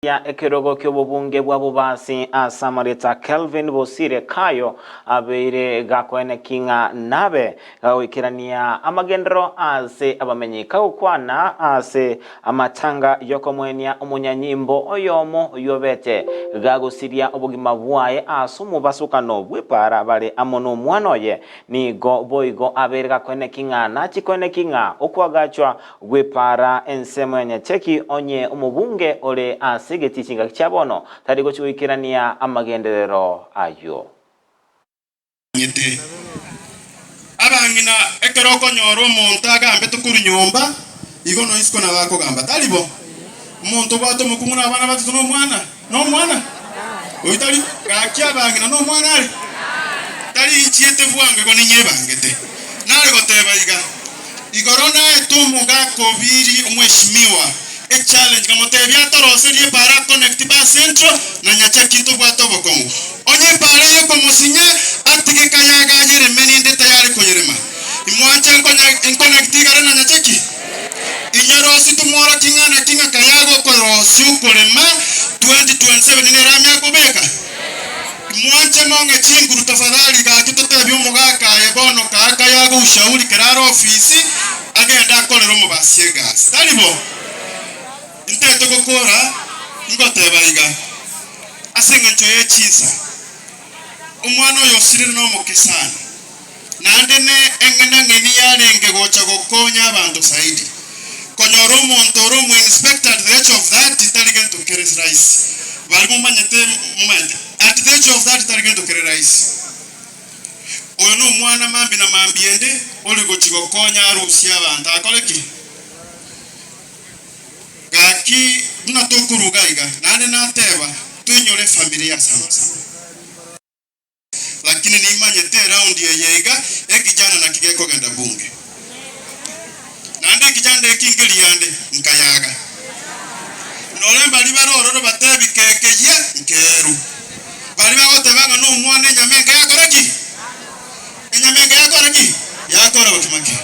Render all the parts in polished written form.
Ya ekerogo ki'obobunge bwa Bobasi ase amarieta Kelvin Bosire Kayo abeire gakoeneki ng'a nabe gagoikerania amagenderero ase abamenyi kagokwana ase amatanga y'okomoenia omonyanyimbo oyomo oyio obete gagosiria obogima bwaye ase omobasukano bw'epaara bare amo nomwana oye. Nigo boigo abeire gakoeneki ng'a nachie koeneki ng'a okoagachwa Gw'epaara ensemo ya Nyacheki onye omobunge ore ase egetii chingaki chia bono tari gochia goikerania amagenderero ayio. Ng'ete. Abang'ina ekero okonyora omonto agambete korwa nyomba, igo noisiko nabo akogamba, tari bo? Omonto obwate omokungu na abana batato nomwana, nomwana? Oyio tari gaki abang'ina nomwana are? Tari inchiete bwango igo ninyebangete. Nare goteba iga, igoro naete omogaka obiri omweshimiwa echallenge nkamotebia atoroserie epaara connect bar central na nyachaki ntobwate obokong'u. Onye epaara eye ekomosinya atige kayaga ayereme ninde tayari koyerema. Imwanche nconnect igare na nyachaki? Inyarosi timworoki ng'a naki ng'a kayagokorosia okorema 2027 nere ame akobeka? Mwanche mong'e chinguru tafadhali gaki totebie omogaka aye bono kaa kayago ushauri kera are ofisi agende akorere omobasi egasi. Tari bo? Intete gokora ingoteba iga ase eng'encho ye chinsa. Omwana oyo osirire nomoke sana. Naende ne eng'enang'eni yarenge gocha gokonya abanto zaidi. Konyora omonto ore omoinspector at the age of 30 tari gento kere rahisi. Baria momanyete momanyete at the age of 30 tari gento kere rahisi. Oyo nomwana mambia na mambia ende ore gochi gokonya arusie abanto akore ki? Gaki buna tokoruga iga naende nateba toinyore efamiri ase amasabo. Lakini nimanyete eraundi eye iga ekijana naki gekogenda bunge. Naende ekijana eki nkeriande, nkayaga. Nore mbaria bare ororo batebi kekeyia nkeru. Baria bagoteba ng'a nomwana enyama enke yakora ki? Enyama enke yakora ki? Yakora bokima ki?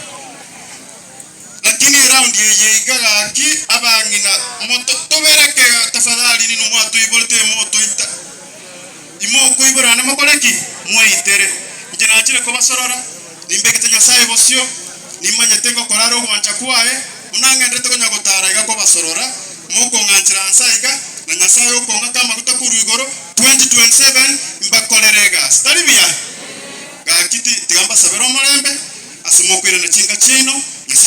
Lakini eraundi eye iga gaki abang'ina moto tobereke tafadhali ninwe mwatoiborete motoita. Imokoiborana mokore ki? Mweitere. Inche nachire kobasorora, nimbegete Nyasae bosio, nimanyete ngokora are ogwancha kwaye, buna ng'enderete konya gotara iga kobasorora, mokong'anchera anse aiga, na Nyasae okong'aka amaguta korwa igoro, 2027 mbakorere egasi. Tari buya? Gaki tiga mbasabere omorembe, ase mokoirana chinka chiaino.